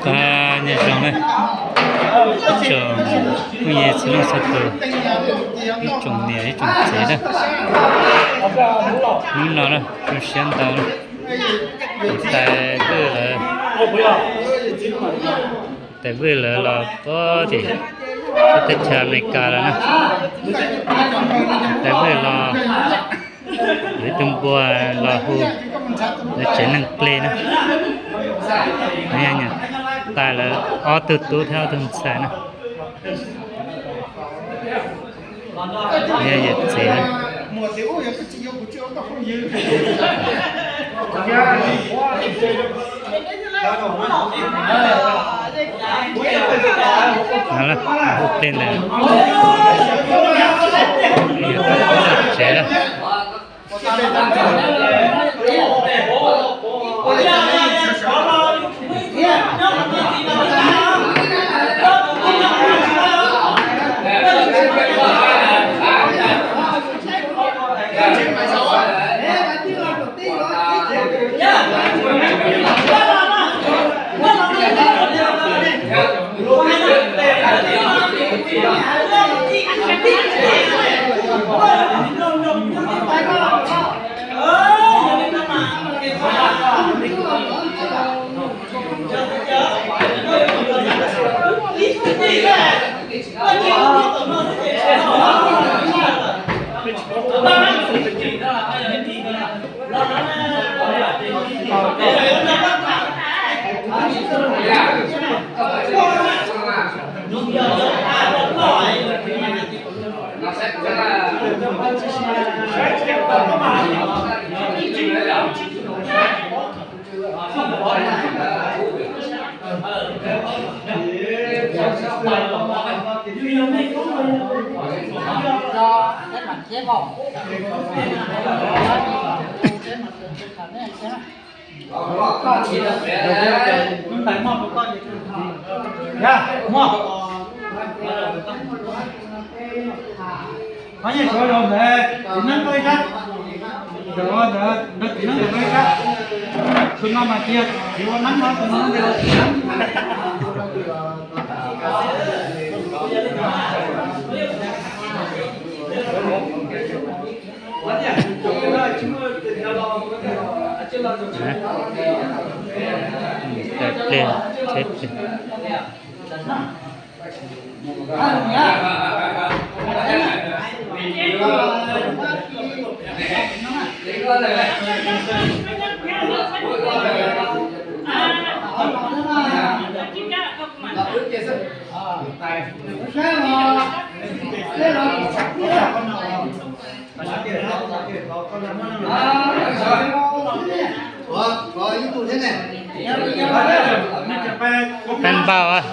Nyob zoo na, ib tsoom phooj ywg txhua leej txhua tus, ib tsoom niam ib tsoom txiv na, hnub no na zoo siab ntau na, tais Vwj lawv, tais Vwj lawv los puag tim teb chaws Amelikas lawm na, tais Vwj los lawv tus npua los hu lawv tsev neeg plig na, tais lawv ob tug tub thiab ob tug ntxhais na. Yawm txiv, hu plig ntawd, tsev lawm. Qhov nyiaj suav rau ntawd txiv neeb rau ib sab, rau ntawd rau txiv neeb rau ib sab. Tus no mas tsis yog txiv ua neeb no, tus no yog txiv neeb. Pliag, tsheb pliag. Peb npauj.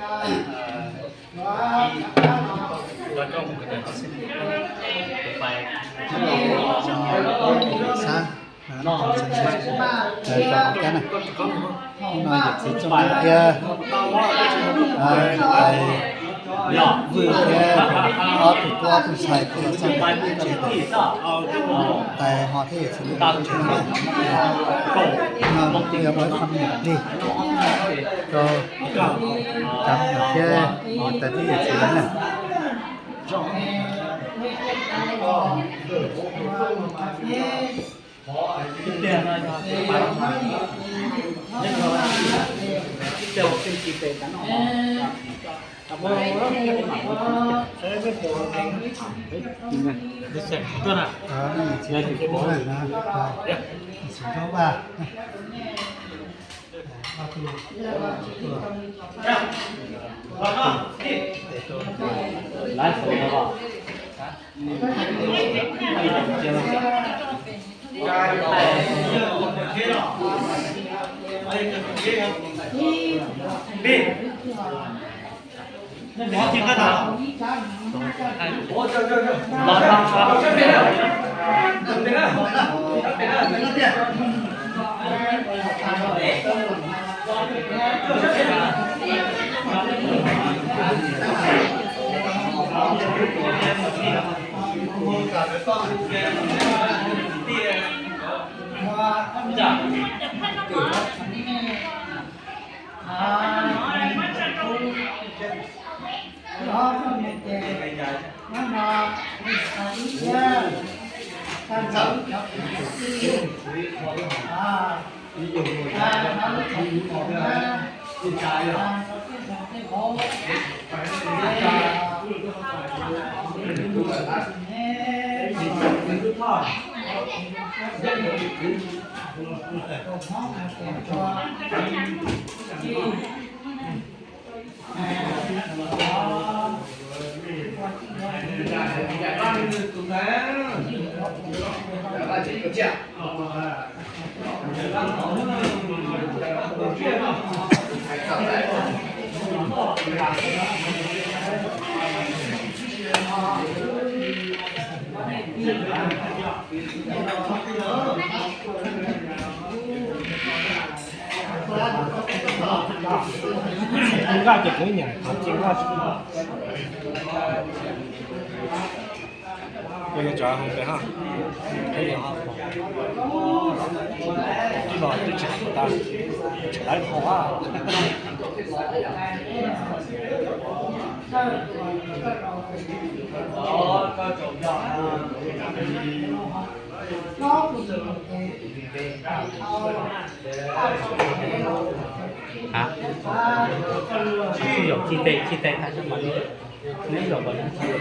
Xab, cov hauv cab na, no yawm txiv Txooj Leej thiab tais Vwj thiab ob tug tub ob tug ntxhais kuj los txog ntawm tsev, tais Hos thiab yawm txiv Leej tsev no na. No kuj yog ua ib qho me nyuam plig rau cov me nyuam thiab tais thiab yawm txiv na. Nqaj ces kuv nyam qhov tsis nqaj. Kuv yuav tsam hauv pes ha. Tij los twb tsis tas, tsis laiv hauv a. Hab, tsis yog txij tes, txij tes tag sab mas neb zaum neb zaum.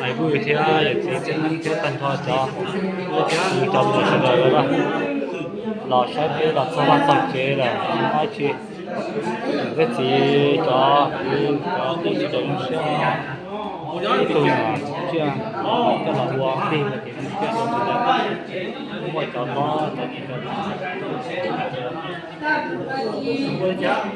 Tais Vwj thiab yawm txiv Txooj Leej thiab tag nrho cov, cov muam sawv daws los saib peb los txog vaj txog tsev lawm, dab tsi, yawm txiv cov, cov tub sawv daws zoo siab. Ib tug nyuam tsiaj coj los ua plig, muaj cov tob, cov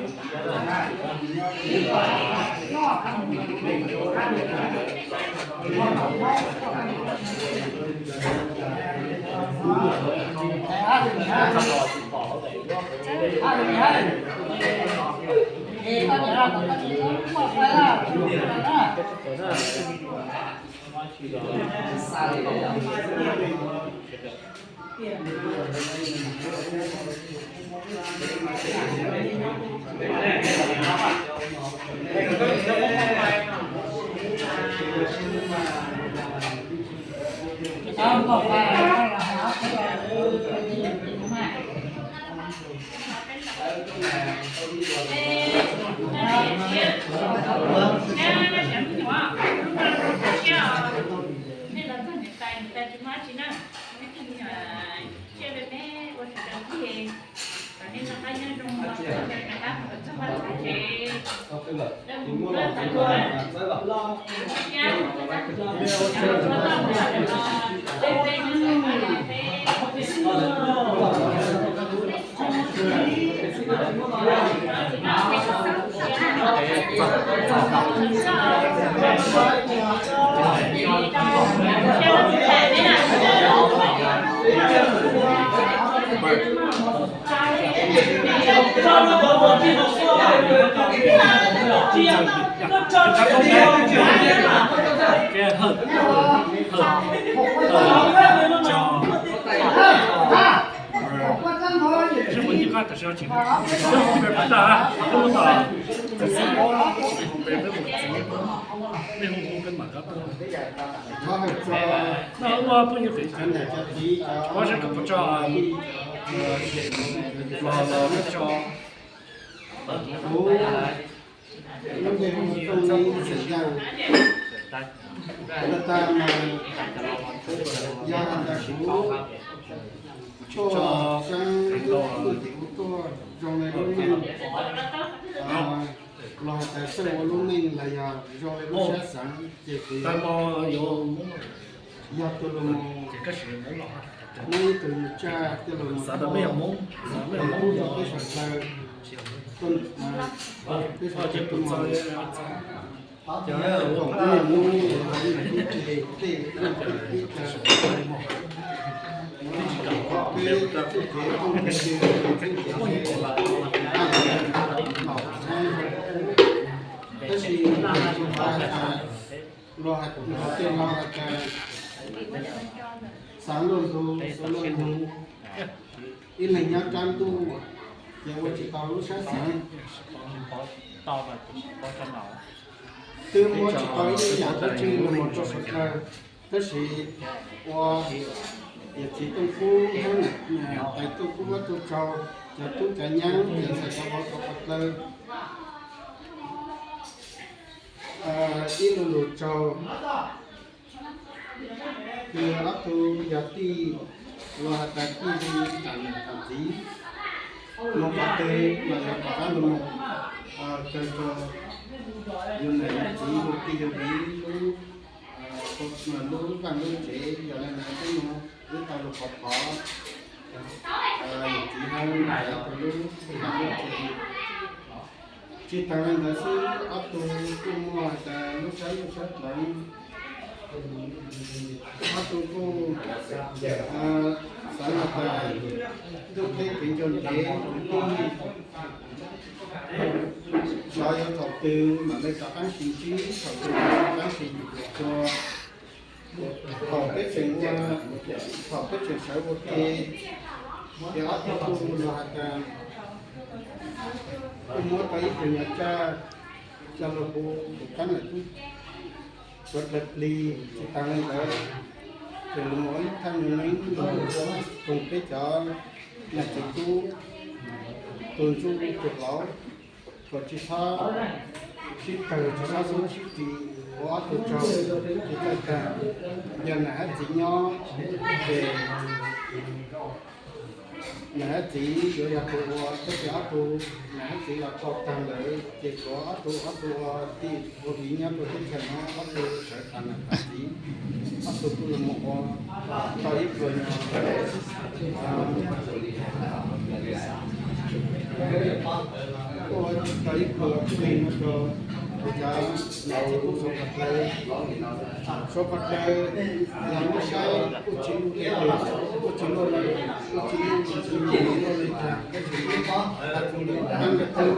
Peb nyuag qis, peb tso, los los peb tso. Kuv lub npe hu Tooj Lis xeem Yaj. Tag tag mas yog has tas kuv tshuaj xeeb lub tuaj ces kuv tuaj zoo li lub neej, los has tas txawj ua lub neej los yog zoo li lub sab xeem ces kuv yog tus los mus muab ib tug nyuag tsaj coj los mus thov, los mus thov peb sawv daws, peb sawv daws tuaj mus, ces peb mus ib lub tsev tej, peb txuj kev phooj kev ywg, peb txuj kev seb, tab sis luag hais, luag tej laus hais tias xav luag ntug, xav luag ntug, ib leeg nyob rab ntuj, ces ua tsis tau lub sab xeem. Twb muab tsis tau ib yam dab tsi los mus rau sawv daws, tab sis ua yawm txiv Tooj Kub thiab niam tais Tooj Kub ob tug tsaug, cov tub cov nyab, cov ntxhais cov vauv rau qhov ntawd. Ib lo lus tsaug, ces ob tug yog tij, luag has tas tij li tam niam tam txiv, mus qhov twg los yuav rov qab los mus kawg rau yus niam yus txiv, yus tij yus viv lub, lub vaj lub tsev. Yog li ntawd peb mus wb tau lus khov khov, yus txiv hawb tus lub vaj lub tsev. Tsis tas li ntawd xwb, ob tug kuj muaj has tas lub sab lub sab dleev, ob tug kuj xav has tas ntuj teb kev ncua ntev, kwv tij xyov yuav thaum twg mam li rov qab sib ntsib, thaum twg mam li rov qab sib yuav txua. Thaum peb tseem ua, thaum peb tseem sawv ua ke, ces ob tug kuj los has tas kuj muab tau ib tug nyuag tsaj coj los hu tus qab ntawm tub suav dlawg plig. Tsis tas li ntawd, ces los ua ib thaj nyuag neeb los koom peb cov niam txiv tub tus ntsuj tus hlauv, kom tsis txhob sib tawg, tsis txhob xub sib ris, ua ob tug tsaug tsis txawj tag. Yog niam hab txiv nyob ces niam hab txiv yuav yog tus ua, tab sis ob tug niam hab txiv los tau tag lawm ces tshuav ob tug, ob tug ua tij ua viv nyob rau teb chaws no, ob tug sawv tas niam tas txiv, ob tug kuj los mus ua tau ib pluag nyuag, ua tau ib pluag plig no rau kuv cov niam txiv tub suav pas dlawg. Suav pas dlawg los muab saib kuj tsis ua li, kuj tsis luaj li, kuj tsis luaj li, kuj tsis luaj li cas, tab sis tab ntawd tub